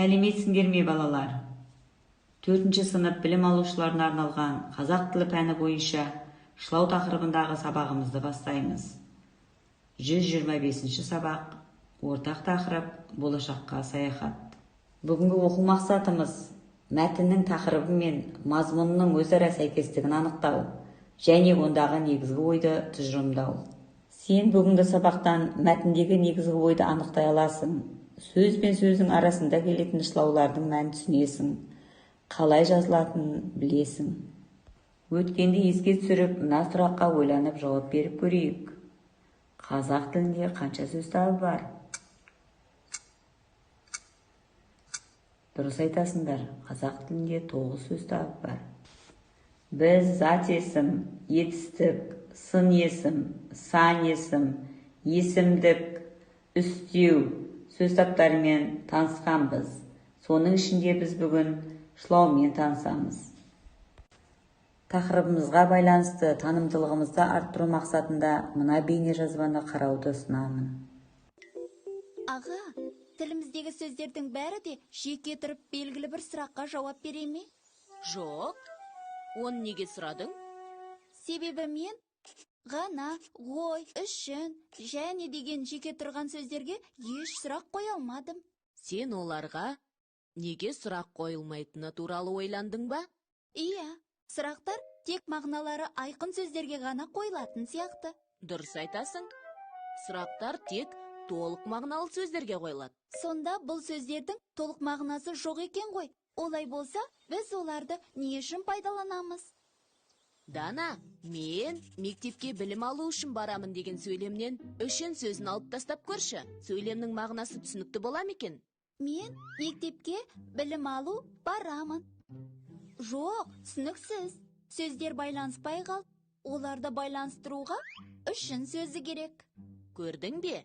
Сәлеметсіңдер ме, балалар? 4-ші сынып білім алушыларына арналған қазақ тілі пәні бойынша шылау тақырыбындағы сабағымызды бастаймыз. 125-ші сабақ, ортақ тақырып, болашаққа саяхат. Бүгінгі оқу мақсатымыз мәтіннің тақырыбы мен мазмұнының өзара сәйкестігін анықтау және ондағы негізгі ойды тұжырымдау. Сен бүгінгі сабақтан мәтіндегі негізгі ойды анықтай аласың. Сөз бен сөздің арасында келетін шылаулардың мәнін түсінесің, қалай жазылатынын білесің. Өткенді еске түсіріп, мына сұраққа ойланып жауап беріп көрейік. Қазақ тілінде қанша сөз табы бар? Дұрыс айтасыңдар, қазақ тілінде 9 сөз табы бар. Біз зат есім, етістік, сын есім, сан есім, есімдік, үстеу сөз таптарымен танысқанбыз. Соның ішінде біз бүгін шылаумен танысамыз. Тақырыбымызға байланысты танымдылығымызды арттыру мақсатында мына бейнежазбаны қарауды ұсынамын. Аға, тіліміздегі сөздердің бәрі де жеке тұрып белгілі бір сұраққа жауап бере ме? Жоқ. Оны неге сұрадың? Себебі мен ғана, ғой, үшін, және деген жеке тұрған сөздерге еш сұрақ қоя алмадым. Сен оларға неге сұрақ қойылмайтыны туралы ойландың ба? Иә, сұрақтар тек мағыналары айқын сөздерге ғана қойылатын сияқты. Дұрыс айтасың. Сұрақтар тек толық мағыналы сөздерге қойылады. Сонда бұл сөздердің толық мағынасы жоқ екен ғой. Олай болса, біз оларды не үшін пайдаланамыз? Дана, мен мектепке білім алу үшін барамын деген сөйлемнен үшін сөзін алып тастап көрші. Сөйлемнің мағынасы түсінікті бола ма екен? Мен мектепке білім алу барамын. Жоқ, түсініксіз. Сөздер байланыспай қалды. Оларды байланыстыруға үшін сөзі керек. Көрдің бе?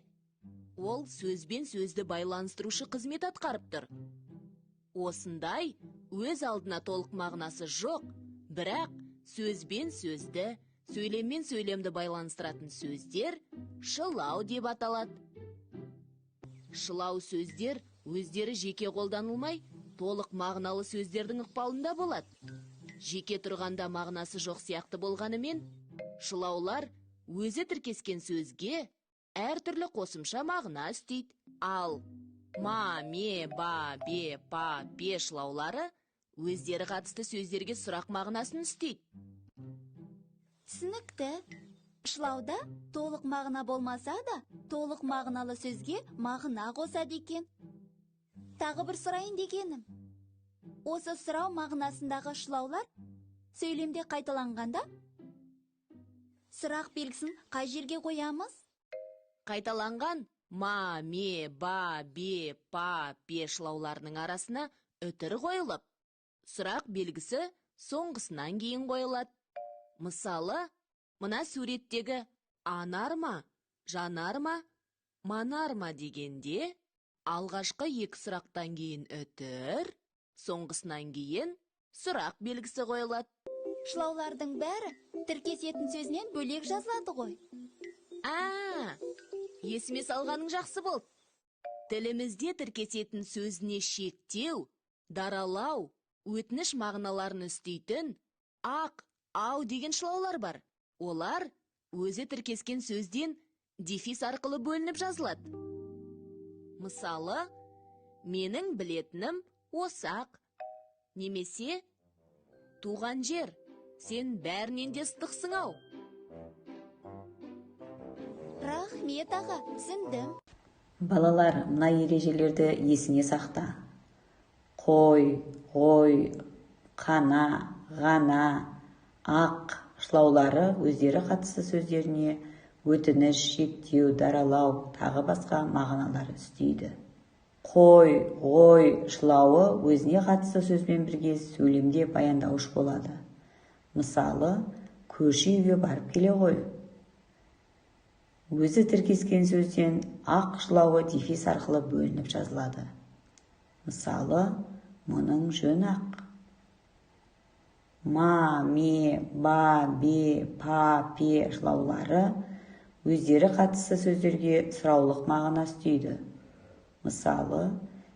Ол сөзбен сөзді байланыстырушы қызмет атқарып тұр. Осындай өз алдына толық мағынасы жоқ, бірақ сөзбен сөзді, сөйлеммен сөйлемді байланыстыратын сөздер шылау деп аталады. Шылау сөздер өздері жеке қолданылмай, толық мағыналы сөздердің ықпалында болады. Жеке тұрғанда мағынасы жоқ сияқты болғанымен, шылаулар өзі тіркескен сөзге әртүрлі қосымша мағына үстейді. Ал ма, ме, ба, бе, па, пе шылаулары өздері қатысты сөздерге сұрақ мағынасын үстейді. Түсінікті. Шылауда толық мағына болмаса да, толық мағыналы сөзге мағына қосады екен. Тағы бір сұрайын дегенім. Осы сұрау мағынасындағы шылаулар сөйлемде қайталанғанда сұрақ белгісін қай жерге қоямыз? Қайталанған ма, ме, ба, бе, па, пе шылауларының арасына үтір қойылып, сұрақ белгісі соңғысынан кейін қойылады. Мысалы, мына суреттегі анар ма, жанар ма, манар ма дегенде алғашқы екі сұрақтан кейін үтір, соңғысынан кейін сұрақ белгісі қойылады. Шылаулардың бәрі тіркесетін сөзінен бөлек жазылады ғой. А, есіме салғаның жақсы болды. Тілімізде тіркесетін сөзіне шектеу, даралау, өтініш мағыналарын үстейтін ақ, ау деген шылаулар бар. Олар өзі тіркескен сөзден дефис арқылы бөлініп жазылады. Мысалы, менің білетінім осақ, немесе туған жер, сен бәрінен де ыстықсың ау. Рахмет, аға, түсіндім. Балалар, мына ережелерді есіңе сақта. Қой, ғой, қана, ғана, ақ шылаулары өздері қатысты сөздеріне өтініш, шектеу, даралау, тағы басқа мағыналар үстейді. Қой, ғой шылауы өзіне қатысты сөзбен бірге сөйлемде баяндауыш болады. Мысалы, көрші үйге барып келе ғой. Өзі тіркескен сөзден ақ шылауы дефис арқылы бөлініп жазылады. Мысалы, мұның жөні ақ. Ма, ме, ба, бе, па, пе шылаулары өздері қатысты сөздерге сұраулық мағына үстейді. Мысалы,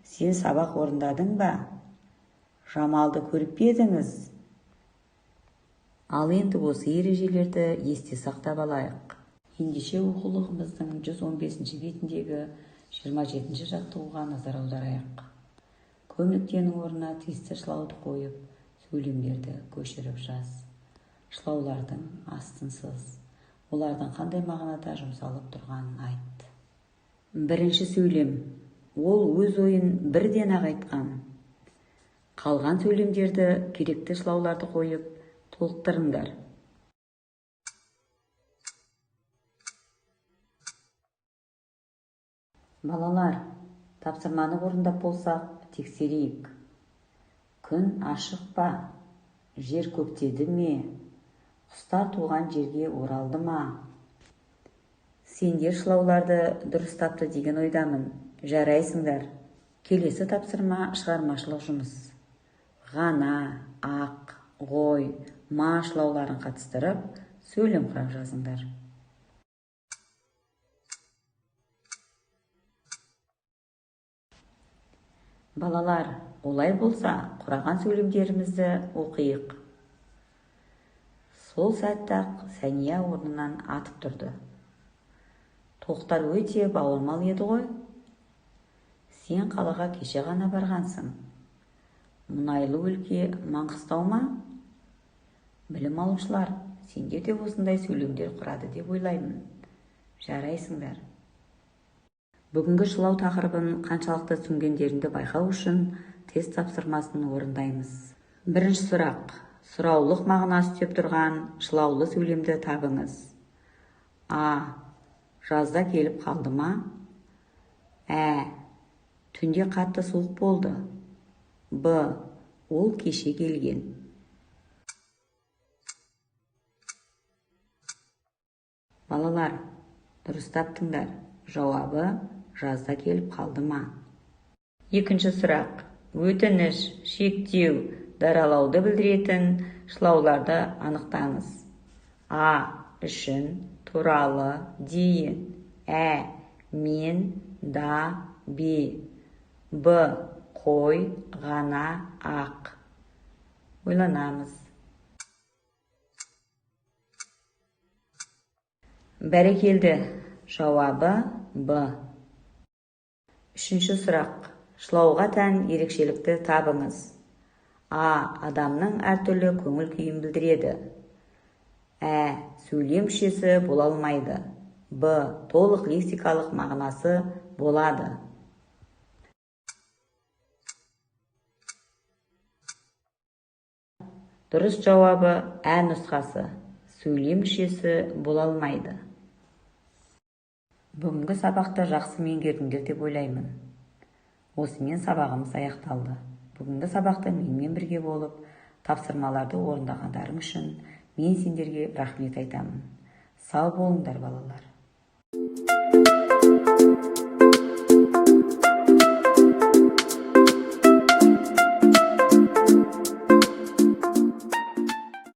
Сен сабақ орындадың ба? Жамалды көріп пе едіңіз? Ал енді осы ережелерді есте сақтап алайық. Ендеше оқулығымыздың 115 бетіндегі 27 жаттығуға назар аударайық. Көп нүктенің орнына тиісті шылауды қойып, сөйлемдерді көшіріп жаз. Шылаулардың астын сыз. Олардың қандай мағынада жұмсалып тұрғанын айт. Бірінші сөйлем. Ол өз ойын бірден-ақ айтқан. Қалған сөйлемдерді керекті шылауларды қойып, толықтырыңдар. Балалар, тапсырманы орындап болсақ, тексерейік. Күн ашық па? Жер көктеді ме? Құстар туған жерге оралды ма? Сендер шылауларды дұрыс тапты деген ойдамын. Жарайсыңдар. Келесі тапсырма шығармашылық жұмыс. Ғана, ақ, ғой, ма шылауларын қатыстырып, сөйлем құрап жазыңдар. Балалар, олай болса, құраған сөйлемдерімізді оқиық. Сол сәтте-ақ Сәния орнынан атып тұрды. Тоқтар өте бауырмал еді ғой. Сен қалаға кеше ғана барғансың. Мұнайлы өлке Маңғыстау ма? Білім алушылар, сендер де осындай сөйлемдер құрады деп ойлаймын. Жарайсыңдар. Бүгінгі шылау тақырыбын қаншалықты түсінгендеріңді байқау үшін тест тапсырмасын орындаймыз. Бірінші сұрақ. Сұраулық мағына үстеп тұрған шылаулы сөйлемді табыңыз. А. Жазда келіп қалды ма? Ә. Түнде қатты суық болды. Б. Ол кеше келген. Балалар, дұрыс таптыңдар. Жауабы жазда келіп қалды ма? Екінші сұрақ. Өтініш, шектеу, даралауды білдіретін шылауларды анықтаңыз. А. Үшін, туралы, дейін. Ә. Мен, да, бе. Б. Қой, ғана, ақ. Ойланамыз. Бәрекелді. Жауабы Б. Үшінші сұрақ. Шылауға тән ерекшелікті табыңыз. А. Адамның әртүрлі көңіл күйін білдіреді. Ә. Сөйлем мүшесі бола алмайды. Б. Толық лексикалық мағынасы болады. Дұрыс жауабы Ә нұсқасы. Сөйлем мүшесі бола алмайды. Бүгінгі сабақты жақсы меңгердіңдер деп ойлаймын. Осымен сабағымыз аяқталды. Бүгінгі сабақта менімен бірге болып, тапсырмаларды орындағандарың үшін мен сендерге рахмет айтамын. Сау болыңдар, балалар.